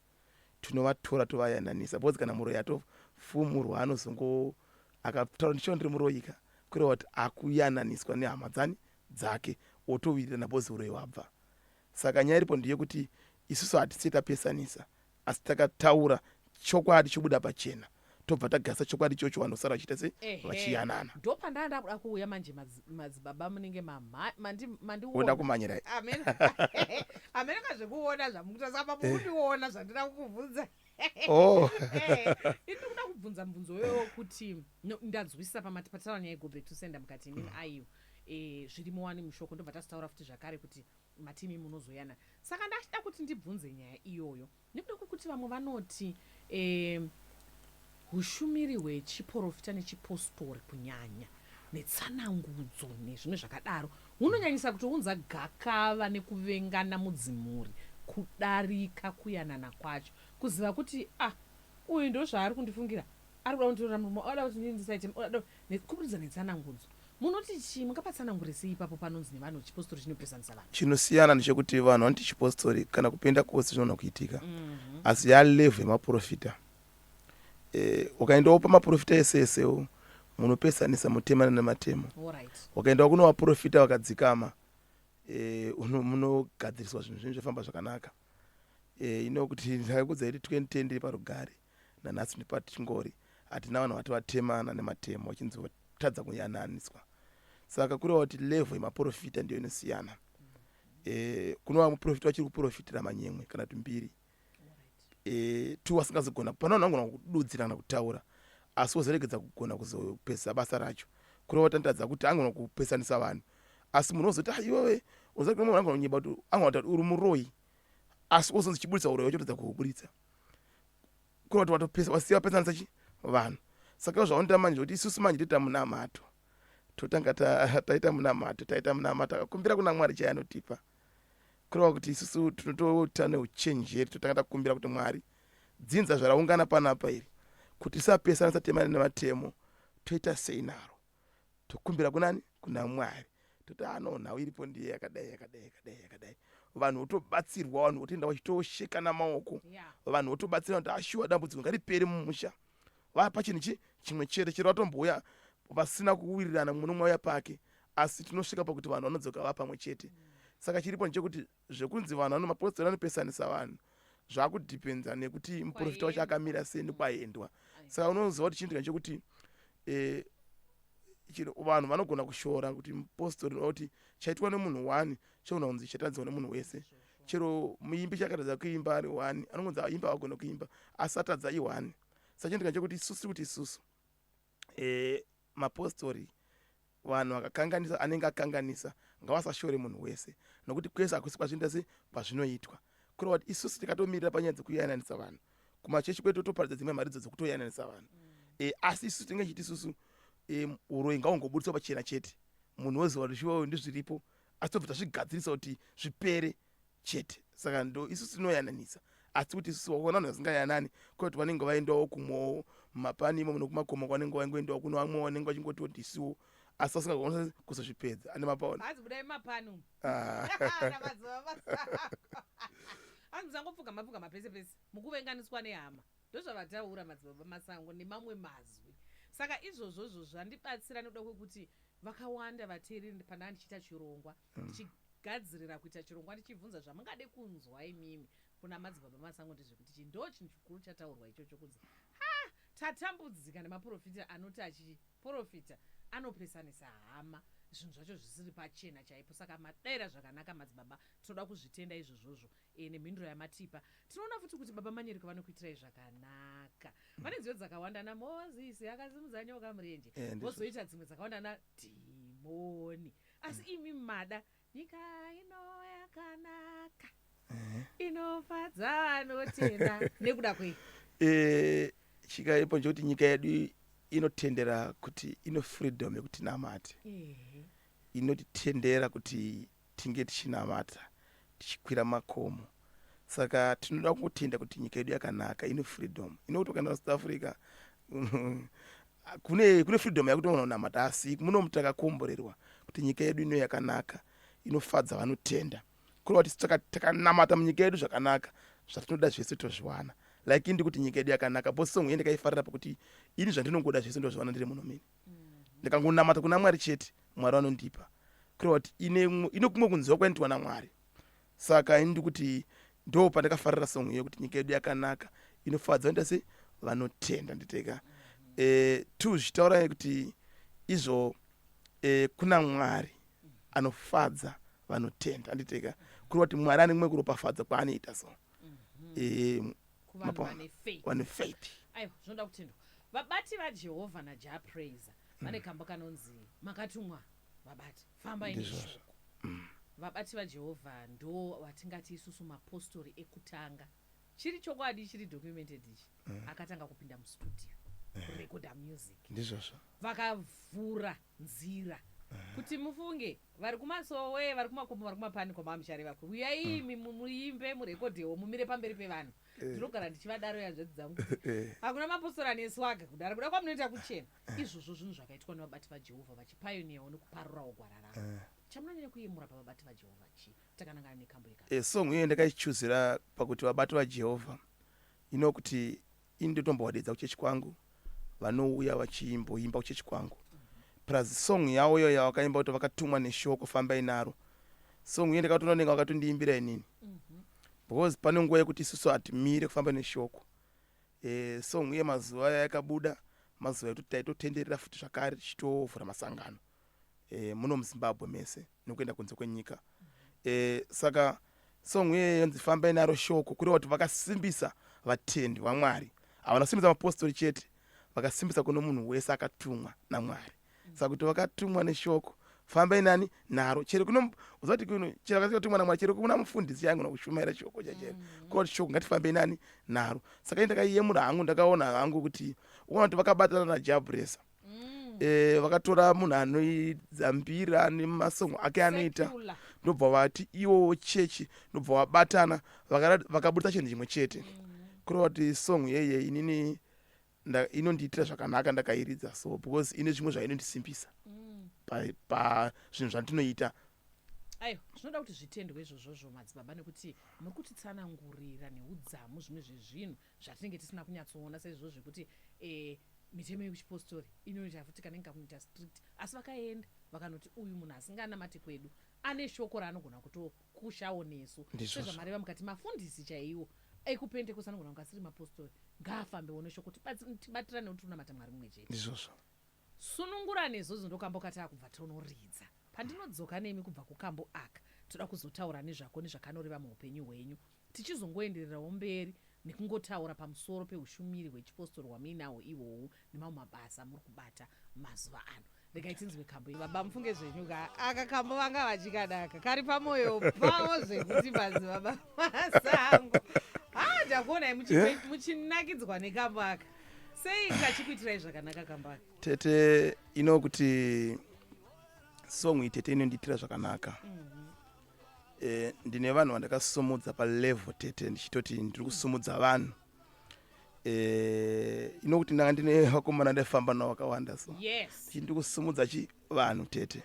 tinovatora tovayananisa because kana muroyi atofumurwa anozongo akataura ndichiva ndiri muroyika kureva kuti akuyananiswa nehama dzani dzake otowirirana because uroyi hwabva saka nyaya iripo ndeyekuti isusu hatisiye tapesanisa asi takataura chokwadi chobuda pachena tobva tagasa chokwadi ichocho vanhu vosara vachiita se vachiyanana ndopandanga ndakuda kuuya manje madzibaba munenge mandiona oda kumanyira amen amen kazvekuona zvamukuita saka pamukundiona zvandida kukubvunza oh eh, ini ndikuda kubvunza mubvunzo wewo kuti ndanzwisisa pamati pataura nyaya yego back to sender mukati imimi mm. aiwa eh, zvirimo wani mushoko ndobva tasitaura futi zvakare kuti matimi munozoyana saka ndachida kuti ndibvunze nyaya iyoyo Nekuda kwekuti vamwe vanoti eh, hushumiri hwechiporofita nechipostori kunyanya netsanangudzo nezvimwe zvakadaro hunonyanyisa kutounza gakava nekuvengana mudzimhuri kudarika kuyanana kwacho. Kuziva kuti ah uyu ndozvaari kundifungira ari kuda kunditorera murume oda kuti ndini ndisaite kuburikidza netsanangudzo. Munoti chii? Mungapatsanangure sei ipapo panonzi nevanhu chipostori chinopesanisa vanhu? Chinosiyana ndechekuti vanhu vanoti chipostori kana kupenda kwose zvinogona kuitika mm -hmm. asi yalevel yemaprofita e, ukaendawo pamaprofita ese esewo munopesanisa mutemana nematemo right. ukaendawo kuno vaprofita vakadzikama e, munogadziriswa zvinhu zvinhu zvofamba zvakanaka e, ino kuti ndakakudzai kuti 2010 ndiri parugare nanhasi ndipachingori hatina vanhu vati vatemana nematemo vachinzi vatadza kuyananiswa saka kureva kuti level yemaprofita ndiyo inosiyana e, kunova muprofita vachiri kuprofitira manyemwe kana kuti mbiri e, two vasingazogona pana vanhu vangona kududzira kana kutaura asi wozoregedza kugona kuzopesa basa racho kureva kuti anotadza kuti angona kupesanisa vanhu asi munhu wozoti ah, iwewe angona kunyeba kuti angona kuti uri muroyi asi wozonzi chiburitsa uroyi wacho tadza kuhuburitsa kureva kuti watopesa wasiya wapesanisa chi vanhu saka zvaunoita manje kuti isusu manje toita munamato totanga taita munamato taita munamato akakumbira kuna mwari chai anotipa kureva kuti isusu tinotota neuchenjeri totanga takumbira kuti mwari dzinza zvaraungana panapa iri kuti tisapesanisa temane nematemo toita sei naro tokumbira kunani kuna mwari toti ano ah, nhau iripo ndiye yakadai yakadai yakadai yakadai vanhu votobatsirwa vanhu votoenda vachitoshekana maoko vanhu votobatsira kuti ashuwa ah, dambudziko ngaripere mumusha vapa chinhu chi chimwe chete chero vatombouya vasina kuwirirana mumwe nomwe auya pake asi tinosvika pakuti vanhu vanodzoka vapamwe chete saka chiripo ndechekuti zvekunzi vanhu vano mapostori anopesanisa vanhu zvakudhipenza nekuti muprofita wacho akamira sei nekwaendwa saka unoziva kuti chinhu chekuti eh, vanhu vanogona kushora kuti mupostori kuti chaitwa nemunhu one chogona kunzi chatadzwa nemunhu wese chero muimbi chakatadza kuimba ari one anongonzi aimba agona kuimba asi atadza ione saka chinhu chekuti isusu kuti isusu eh, mapostori vanhu vakakanganisa anenge akanganisa ngavasashore munhu wese nokuti kwese hakusi kwazvinoita se kwazvinoitwa kureva kuti isusu tikatomirira panyaya dzekuyananisa vanhu kumachechi kwedu totoparidza dzimwe mharidzo dzekutoyananisa vanhu mm. e, asi isusu tinge chiti isusu e, uroyi ngaungobudiswa pachena chete munhu woziva kuti shuwa ndizviripo asi tobva tazvigadzirisa kuti zvipere chete saka ndo isusu tinoyananisa asi kuti isusu vakuona vanhu vasingayanani kwekuti vanenge vaendawo kumwewo mumapani imomo nekumakomo kwanenge vaingoendawo kuno vamwe vanenge vachingotiwo ndisiwo asi vasingakwanisa kuzozvipedza ane mapaona hanzi budai mapani umu ah. hanzi musangopfugama pfugama pese pese mukuvenganiswa nehama ndozvavataura madzibaba masango nemamwe mazwi saka izvozvozvo zvandibatsira nekuda kwekuti vakawanda vateereri pandanga ndichiita chirongwa ndichigadzirira kuita chirongwa ndichibvunza zvamungade kunzwa imimi kuna madzibaba masango ndezvekuti chii ndo chinhu chikuru chataurwa ichocho kunzi ha tatambudzika nemaprofita anoti achiprofita anopesanisa hama zvinhu zvacho zvisiri pachena chaipo saka madaira zvakanaka madzibaba tinoda kuzvitenda izvozvozvo e, nemhinduro yamatipa tinoona futi kuti baba manyeriko vanokuitirai zvakanaka vane nziyo dzakawanda namozisi akasimudza nyoka murenje eh, vozoita dzimwe dzakawanda nadhimoni asi imi mada nyika ino yakanaka inofadza vanotenda nekuda kwei eh, chikaipo nchekuti nyika yedu Inotendera kuti ino freedom yekuti tinamate. Inotitendera kuti tinge tichinamata tichikwira makomo. Saka tinoda kungotenda kuti nyika yedu yakanaka, ine freedom. Inokuti ukaenda kuSouth Africa kune kune freedom yakuti unogona kunamata, asi muno takakomborerwa kuti nyika yedu ino yakanaka, inofadza vanotenda. Kureva kuti isu takanamata munyika yedu zvakanaka, zvatinoda zvese tozviwana. Like ini ndikuti nyika yedu yakanaka, because song iyi ndakaifarira pakuti ini zvandinongoda zvese ndozviwana ndiri muno mini. Ndikangonamata kuna Mwari chete, Mwari vanondipa. Kureva kuti ine kumwe kunziwa kwainoitwa naMwari. Saka ini ndikuti ndo pandakafarira song iyo kuti nyika yedu yakanaka, inofadza vanoita sei, vanotenda nditeka. Two zvichitaura kuti izvo kuna Mwari anofadza vanotenda anditeka, kureva kuti Mwari ane kumwe kuropafadza kwaanoita so kuvanhu vane faith. Vane faith. Aiwa, zvinoda kutendwa. Vabati vaJehovha naJah Prayzah vane kambo kanonzi Makatumwa Vabati, Fambai Neshoko. Vabati vaJehovha ndo vatingati isusu mapostori ekutanga, chiri chokwadi chiri documented ichi, akatanga kupinda mustudio kurekoda music. Ndizvozvo. Vakavhura nzira kuti mufunge vari kumasowe, vari kumakomo, vari kumapani kwamamuchareva, uyai imi muimbe, murekodhewo, mumire pamberi pevanhu. Ndinogara ndichivadaro hanzvadzi dzangu kuti hakuna mapostori ane swaga kudaro, kuda kwamunoita kuchena. Izvozvo zvinhu zvakaitwa nevabati vaJehovha vachipayoniyawo nekuparurawo gwara ravo. Chamunonyanya kuyemura pavabati vaJehovha chii takanangana nekambo yeka? Song iyoyo ndakaichuzira pakuti vabati vaJehovha, ino kuti ini ndotombovadeedza kuchechi kwangu, vanouya vachimboimba kuchechi kwangu. Plus song yavo iyo yavakaimba kuti vakatumwa neshoko fambai naro, song iyo ndakatoona unenge vakatondiimbira inini, because pane nguva yekuti isusu hatimire kufamba neshoko. Song iye mazuva aya yakabuda mazuva ekuti taitotenderera futi zvakare tichitovhura masangano muno muZimbabwe mese nekuenda kunze kwenyika. Saka song iye yonzi fambai naro shoko, kureva kuti vakasimbisa vatendi vaMwari. Havana kusimbisa mapostori chete, vakasimbisa kuno munhu wese akatumwa naMwari. Saka kuti vakatumwa neshoko fambai nani naro, chero kuno uzati kuno chero akatumwa naMwari, chero kuna mufundisi chaingona kushumaira shoko chachero, kureva kuti shoko ngatifambei nani naro. Saka ini ndakaiyemura hangu, ndakaona hangu kuti uona kuti vakabatana naJah Prayzah. Vakatora munhu anoidza mbira nemasongo ake anoita, ndobva vati iwowo chechi, ndobva vabatana vakabudisa chinhu chimwe chete. Kureva kuti song yeye inini inondiitira zvakanaka ndakairidza so, because ine zvimwe zvainondisimbisa pazvinhu zvandinoita. Aiwa, zvinoda kuti zvitendwe izvozvozvo madzibaba, nekuti muri kutitsanangurira neudzamu zvimwe zvezvinhu zvatinenge tisina kunyatsoona saizvozvo zvekuti mitemo yekuchipostori inoita futi kanenge kakunoita strict, asi vakaenda vakanoti uyu munhu asinganamati kwedu ane shoko raanogona kutokushawo nesu. Sezvamareva mukati mafundisi chaiwo ekupentekosti anogona kunge asiri mapostori, ngaafambewo neshoko, tibatirane kuti tinonamata Mwari mumwe chete. Ndizvozvo. Sunungurane izvozvo ndokambo kataakubva tonoridza. Pandinodzoka nemi kubva kukambo aka, toda kuzotaura nezvako nezvakanoreva muupenyu hwenyu, tichizongoendererawo mberi nekungotaura pamusoro peushumiri hwechipostori hwamuinahwo ihwohwu nemamwe mabasa amuri kubata mazuva ano. Regai tinzwe kambo. Baba mufunge zvenyu ka, aka kambo vanga vachikadaka kari pamoyo pavo zvekuti madzibaba Masango. Ha, ndakuonai muchinakidzwa nekambo aka. Sei kachikuitirai zvakanaka kambo aka? Tete, ino kuti song iyi tete inondiitira zvakanaka. Ndine vanhu vandakasumudza palevel tete, ndichitoti ndiri kusumudza vanhu. Ino kuti ndanga ndine vakomana ndaifamba navo vakawanda so. Ndichiti ndiri kusumudza chi vanhu tete.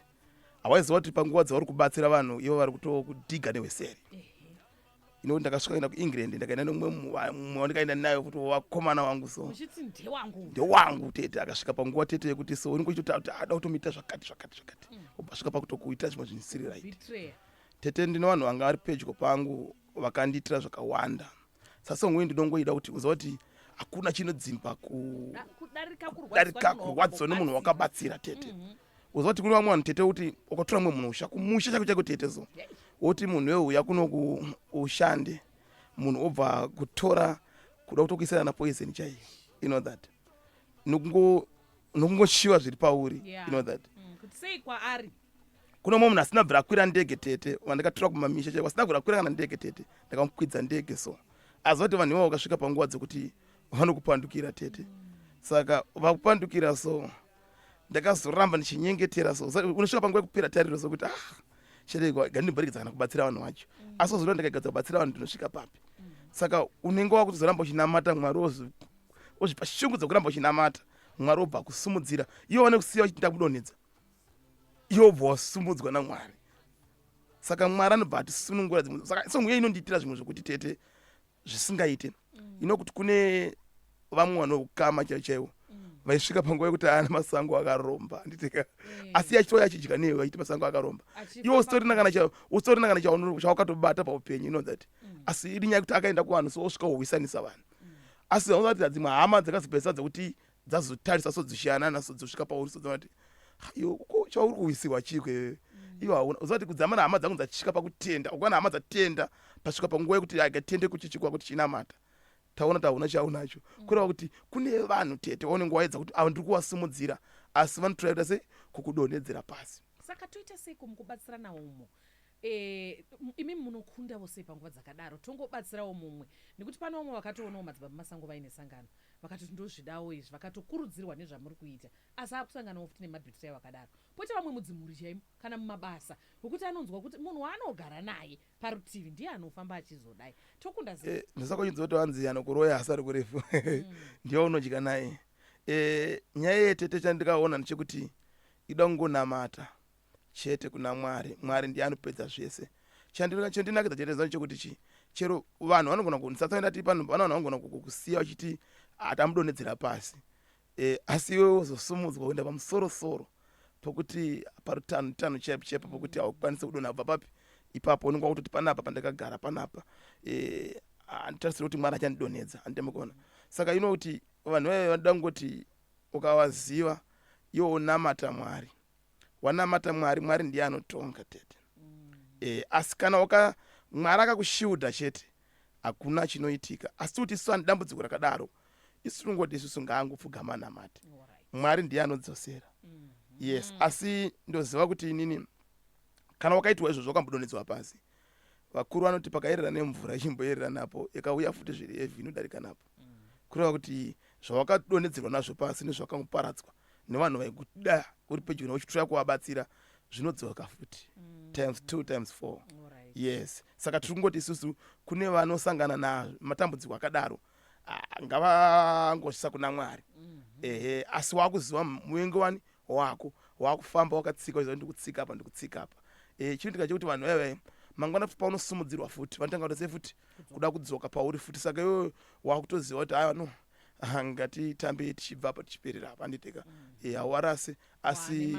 Hawaiziva kuti panguva dzauri kubatsira vanhu ivo vari kutokudhiga nehweseri. Ino ndakasvika kuenda kuEngland, ndakaenda nemumwe mumwe wandikaenda nayo kuti wakomana wangu so. Muchiti ndewangu. Ndewangu tete, akasvika panguva tete yekuti so unenge uchitoti kuti ada kutomuita zvakati zvakati zvakati. Obva asvika pakutokuita zvimwe zvinhu zvisiri right. Betrayal. Tete, ndine vanhu vanga vari pedyo pangu vakandiitira zvakawanda. Sasong iyi ndinongoida kuti uziva kuti hakuna chinodzimba Kudarika kudarika kurwadziwa nemunhu wakabatsira tete. Uziva kuti kune vamwe vanhu tete kuti ukatora mumwe munhu usha kumusha chako chako tete so, woti munhu iwe uya kunoku ushande, munhu obva kutora kuda kutokuisira na poison chaiyo, you know that, nokungoshiva zviri pauri. You know that. Kuti sei kwaari? Kune mumwe munhu asina bvira akwira ndege tete, wandakatora kumamisha chaiko, asina bvira akwira kana ndege tete, ndakamukwidza ndege so. Aziva kuti vanhu ivavo vakasvika panguva dzekuti vanokupandukira tete. Saka vakupandukira so ndakazoramba ndichinyengetera so unosvika panguva yekupera tariro sokuti ah chete gandimboregedza kana kubatsira vanhu vacho. Asi wazoona ndikagadza kubatsira vanhu ndinosvika papi. Saka unenge wakutozoramba uchinamata Mwari, wozvipa shungu dzekuramba uchinamata Mwari, wobva akusumudzira. Iwe wane kusiya uchiti ndakudonhedza, iwe wobva wasumudzwa naMwari. Saka Mwari anobva atisunungura dzimwe. Saka song iyo inondiitira zvimwe zvokuti tete zvisingaite. Ino kuti kune vamwe vanokama chaivo chaivo vaisvika panguva yekuti ana Masango akaromba, handitika? Asi achitouya achidya newe vachiti Masango akaromba, iwe usitorina kana usitorina kana chawakatobata paupenyu, you know that. Asi iri nyaya yekuti akaenda kuvanhu so osvika ohwisanisa vanhu. Asi unoratidza dzimwe hama dzakazopedzisa dzekuti dzazotarisa so dzichiyanana so dzosvika pauri so dzinoti, "Iwe ko chauri kuwisiwa chiiko iwewe? Iwe hauna." Uzati kudzamana hama dzangu dzasvika pakutenda, ukaona hama dzatenda pasvika panguva yekuti agatende kuchichikwa kuti chinamata, taona kuti hauna chaunacho. Kureva kuti kune vanhu tete vaunenge waedza kuti ava ndiri kuvasimudzira, asi vanotora kuita sei kukudonhedzera pasi. Saka toita seiko mukubatsirana umo? Imi munokundavo sei panguva dzakadaro? Tongobatsirawo mumwe, nekuti pane vamwe vakatoonawo Madzibaba Masango vaine sangano, vakatoti ndozvidawo izvi, vakatokurudzirwa nezvamuri kuita, asi akusanganawo futi nemabhitirayo akadaro. Poita vamwe mudzimhuri chaimo kana mumabasa wekuti anonzwa kuti munhu waanogara naye parutivi ndiye anofamba achizodai. Tokunda sei? Ndosaka uchinzwa kuti wanzi anokuroya asari kurefu ndiye unodya naye. Nyaya yetete chandikaona ndechekuti ida kungonamata chete kuna Mwari. Mwari ndiye anopedza zvese. Chandinakidza chete zano chekuti chi chero vanhu vanogona kundisatsa ndati pano vanhu vanogona kukusiya vachiti hatamudonhedzera pasi, asi iwe wozosumudzwa kuenda pamusoro soro pokuti parutano tano chaipo chaipo pokuti haukwanisi kudonha kubva papi ipapo. Unenge wakutoti panapa pandakagara panapa, handitarisiri kuti Mwari achandidonhedza, handitembekuona. Saka ino kuti vanhu vaive vanoda kungoti ukavaziva iwe unamata Mwari, wanamata Mwari, Mwari ndiye anotonga tete. Asi kana waka Mwari akakushiudha chete, hakuna chinoitika. Asi kuti isu ane dambudziko rakadaro, isu tinongoti isusu ngaangopfugama namate. Mwari ndiye anodzosera. Yes, asi ndoziva kuti inini kana wakaitwa izvozvo wakambodonhedzwa pasi, vakuru vanoti pakayerera nemvura ichimboyerera napo, ikauya futi zviri heavy inodarika napo. Kureva kuti zvawakadonhedzerwa nazvo pasi nezvawakangoparadzwa nevanhu vaikuda uri pedyo navo uchitora kuvabatsira zvinodzoka futi times two, times four. Yes, saka tiri kungoti isusu kune vanosangana namatambudziko akadaro, ah, ngavangosvisa kuna Mwari. Ehe, asi wakuziva muvengi wani wako, wakufamba wakatsika uchiziva ndikutsika apa, ndikutsika apa. Chinoitika chekuti vanhu vaive mangwana futi paunosumudzirwa futi vanotanga kuita sei futi kuda kudzoka pauri futi. Saka iwewe wakutoziva kuti aiwa, no, ngatitambe tichibva apa tichiperera apa, handiteka? Hauwarasi asi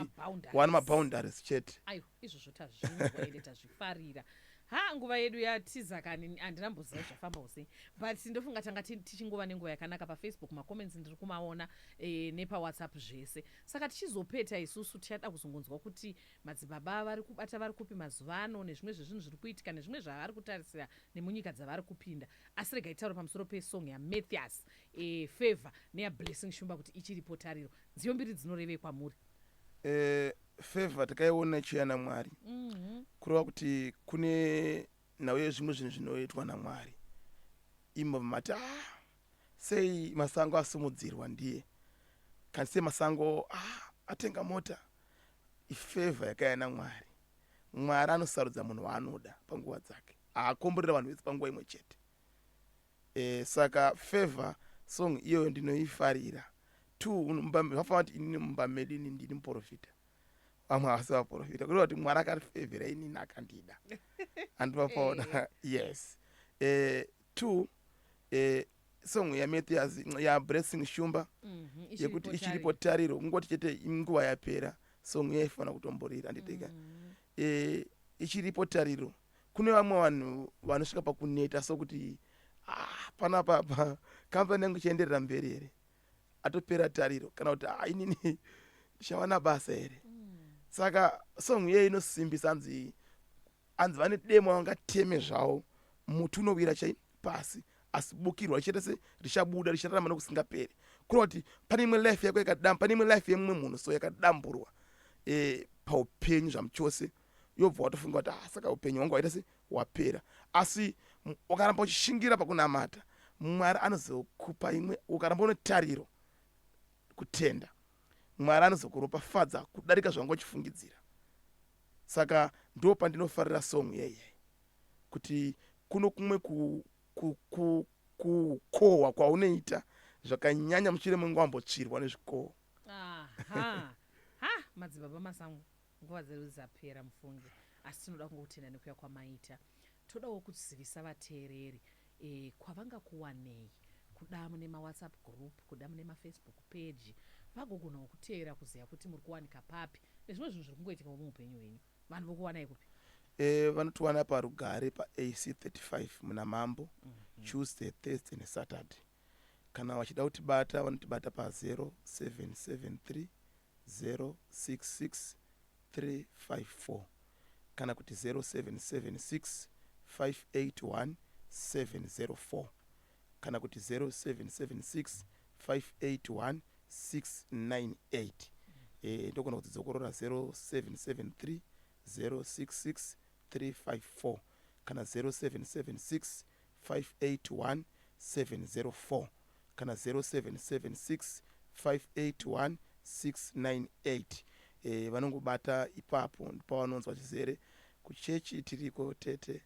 wane maboundaries chete. Aiwa, izvozvo tazvinzwa ende tazvifarira. Ha, nguva yedu yatiza kani, handinamboziva zvafambawo sei, but ndofunga tanga tichingova nenguva yakanaka. PaFacebook macomments ndiri kumaona, nepaWhatsApp zvese. Saka tichizopeta isusu tichada kuzongonzwa kuti madzibaba vari kubata vari kupi mazuva ano, nezvimwe zvezvinhu zviri kuitika, nezvimwe zvavari kutarisira nemunyika dzavari kupinda. Asi regai taura pamusoro pesong yaMathias, Favor neyaBlessing Shumba, kuti Ichiripo Tariro. Nziyo mbiri dzinorevei kwamuri? Favor takaiona ichiuya naMwari. Kureva kuti kune nhau yezvimwe zvinhu zvinoitwa naMwari. Imbobva mati, ah, sei Masango asumudzirwa ndiye, kana sei Masango, ah, atenga mota? Ifavor yakauya naMwari. Mwari anosarudza munhu waanoda panguva dzake, haakomborera vanhu vese panguva imwe chete. Saka Favor song iyoyo ndinoifarira. Two, zvafanira kuti inini mumba medu ini ndini muprofita, vamwe havasi vaprofita. Kureva kuti Mwari akarifevhera inini, akandida, handivapaona. Yes. Two, song yaMathias, yaBlessing Shumba yekuti Ichiripo Tariro, kungoti chete nguva yapera, song yaifanira kutomborira, handiteka? Ichiripo tariro. Kune vamwe vanhu vanosvika pakuneta sokuti, ah, panapa pa kambani yangu ichaenderera mberi here? Atopera tariro, kana kuti, ah, inini ndichawana basa here? Saka song iyeyo inosimbisa. Hanzi vane demo vangateme zvavo muti unowira chai pasi, asi bukirwa richaita se richabuda, richararama nokusingaperi. Kureva kuti pane imwe life yako yakadam pane imwe life yemumwe munhu so yakadamburwa paupenyu zvamuchose, yobva watofunga kuti, ah, saka upenyu hwangu waita se wapera. Asi ukaramba uchishingira pakunamata, Mwari anozokupa imwe. Ukaramba une tariro. kutenda, Mwari anozokuropafadza kudarika zvawanga uchifungidzira. Saka ndo pandinofarira song yeye, kuti kuno kumwe kukohwa kwaunoita zvakanyanya mushure menge wambotsvirwa nezvikoho. Aha, ha, Madzibaba Masango, nguva dzedu dzapera mufunge, asi tinoda kungokutenda nekuya kwamaita. Todawo kuzivisa vateereri kwavangakuwanei, kuda mune maWhatsApp group, kuda mune maFacebook page, vagogonawo kuteera kuziva kuti muri kuwanika papi nezvimwe zvinhu zviri kungoitikawo muupenyu hwenyu. Vanhu vokuwanai kupi? Vanotiwana paRugare paAC 35 muna Mambo, Tuesday, Thursday neSaturday. Kana vachida kutibata, vanotibata pa0773 066 354 kana kuti 0776 581 704 kana kuti 0776 581 698. Ndogona kudzokorora: 0773 066 354 kana 0776 581 704 kana 0776 581 698. Vanongobata ipapo, pavanonzwa zvizere. Kuchechi tiriko, tete.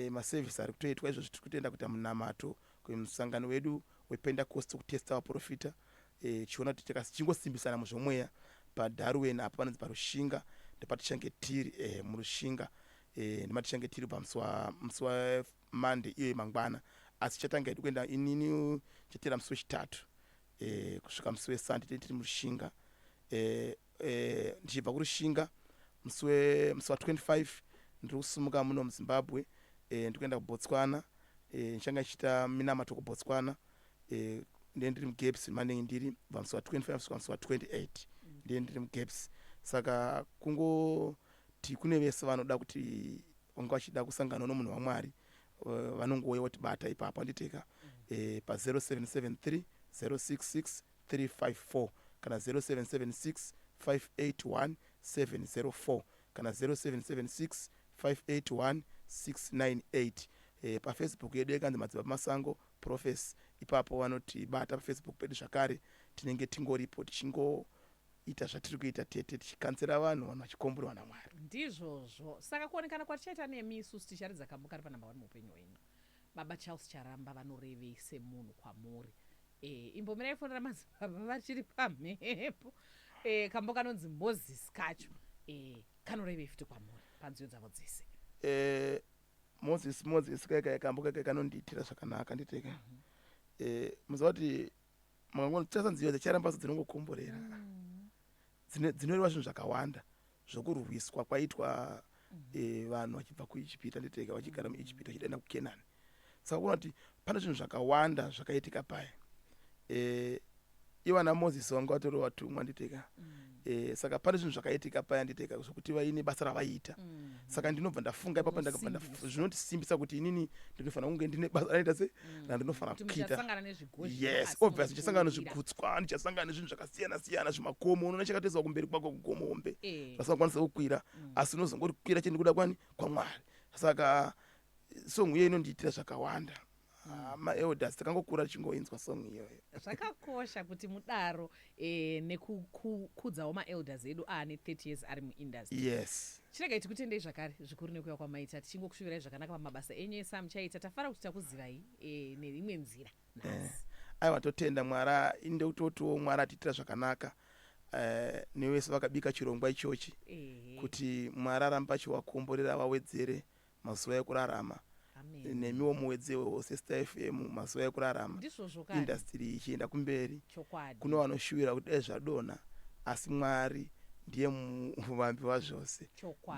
Masevhisi ari kutoitwa izvozvi, tiri kutoenda kuita munamato kumusangano wedu wePentecost, kutesta vaprofita, tichiona kuti tichingosimbisana muzvomweya. PaDarwen apo panonzi paRushinga, ndopatichange tiri, muRushinga, ndomatichange tiri pamusi waMonday iyoyo mangwana. Asi chatanga hedu kuenda, inini chatera musi weChitatu kusvika musi weSunday tenge tiri muRushinga. Ndichibva kuRushinga musi wa25, ndiri kusumuka muno muZimbabwe, ndikuenda kuBotswana. Ndichanga ndichiita minamato kuBotswana. Ndiye ndiri muGaps manenge ndiri kubva musi wa25 kusvika musi wa28, ndiye ndiri muGaps. Saka kungoti kune vese vanoda kuti vanga vachida kusangana nomunhu waMwari, vanongouya votibata ipapo, anditeka pa0773 066 354 kana 0776 581 704 kana 0776 581 698. PaFacebook yedu yakanzi Madzibaba Masango Prophecy, ipapo vanotibata paFacebook pedu zvakare. Tinenge tingoripo tichingoita zvatiri kuita, tete, tichikansera vanhu, vanhu vachikomborwa naMwari. Ndizvozvo. Saka kuonekana kwatichaita nemi isusu, ticharidza kambo kari panumber 1 muupenyu hwenyu. Baba Charles Charamba vanorevei semunhu kwamuri? Imbomirai fonera madzibaba vachiri pamhepo. Kambo kanonzi Moses kacho kanorevei futi kwamuri panziyo dzavo dzese? Moses, Moses kaikai, kambo kaikai kanondiitira zvakanaka, nditeka. Muziva kuti mukangotarisa nziyo dzaCharamba dzinongokomborera, dzinoreva zvinhu zvakawanda zvokurwiswa kwaitwa vanhu vachibva kuIjipita, nditeka, vachigara muIjipita vachienda kuKenani. Saka kuona kuti pane zvinhu zvakawanda zvakaitika paya, ivana Mozisi vanga vatori vatumwa, nditeka. Saka pane zvinhu zvakaitika paya, nditeka, zvokuti vaine basa ravaiita. Saka ndinobva ndafunga ipapo, ndakabva zvinondisimbisa kuti inini ndinofanira kunge ndine basa ranoita se randinofanira Kuti kuita. Muchasangana nezvigozhero, Yes. asi Obvious, ndichasangana munopfuurira. nezvigutswa, ndichasangana nezvinhu zvakasiyana siyana, zvimakomo. Unoona chakatoiswa kumberi kwako kugomo hombe vasingakwanisa kukwira, asi unozongori kwira chete nekuda kwani? KwaMwari. Saka song iyo inondiitira zvakawanda. Ah, maelders takangokura tichingoinzwa song iyoyo. Zvakakosha kuti mudaro, nekukudzawo maelders edu aane 30 years ari muindustry. Yes. Chiregai tikutendei zvakare zvikuru nekuya kwamaita, tichingokushuvirai zvakanaka pamabasa enyu ese amuchaita. Tafara kuti takuzivai neimwe nzira nhasi. Aiwa, totenda Mwari. Inde kutotiwo Mwari atiitira zvakanaka, nevese vakabika chirongwa ichochi, kuti Mwari arambe achivakomborera, vawedzere mazuva ekurarama. Amen. Nemiwo muwedzewo seStar FM mazuva ekurarama, Ndizvozvo kani. Industry ichienda kumberi. Chokwadi. Kune vanoshuvira kuti dai zvadonha, asi Mwari ndiye muvambi wazvose.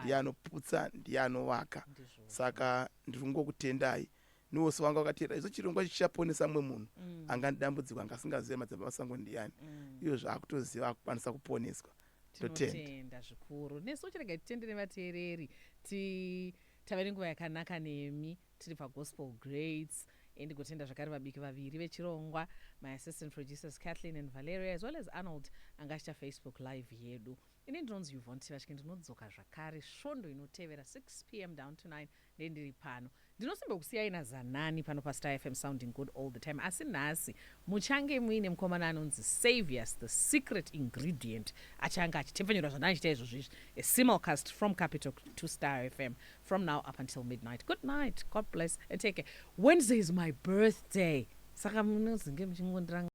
Ndiye anoputsa, ndiye anovaka. Saka ndiri kungokutendai niwose wanga wakateera izvo chirongwa chichaponesa mumwe munhu anga nedambudziko, anga asingazive Madzibaba Masango ndiani. Iyo zvaakutoziva, akukwanisa kuponeswa. Totenda. Tinotenda zvikuru. Nesu chiregai titende nevateereri, ti tave nenguva yakanaka nemi tiri paGospel Greats. Ndigotenda zvakare vabiki vaviri vechirongwa, my assistant producers Kathleen and Valeria, as well as Arnold anga achiita Facebook Live yedu. Ini ndinonzi Yvonne Tivashike, ndinodzoka zvakare svondo inotevera 6 p.m. down to 9, ndendiri pano. Ndinosimbokusiyai naZanani pano paStar FM, sounding good all the time. Asi nhasi muchange muine mukomana anonzi Saviors the Secret Ingredient, achange achitepfenyura zvandachiita izvozvo izvi, a simulcast from Capital to Star FM from now up until midnight. Good night, God bless and take care. Wednesday is my birthday, saka munozinge muchingondiranga.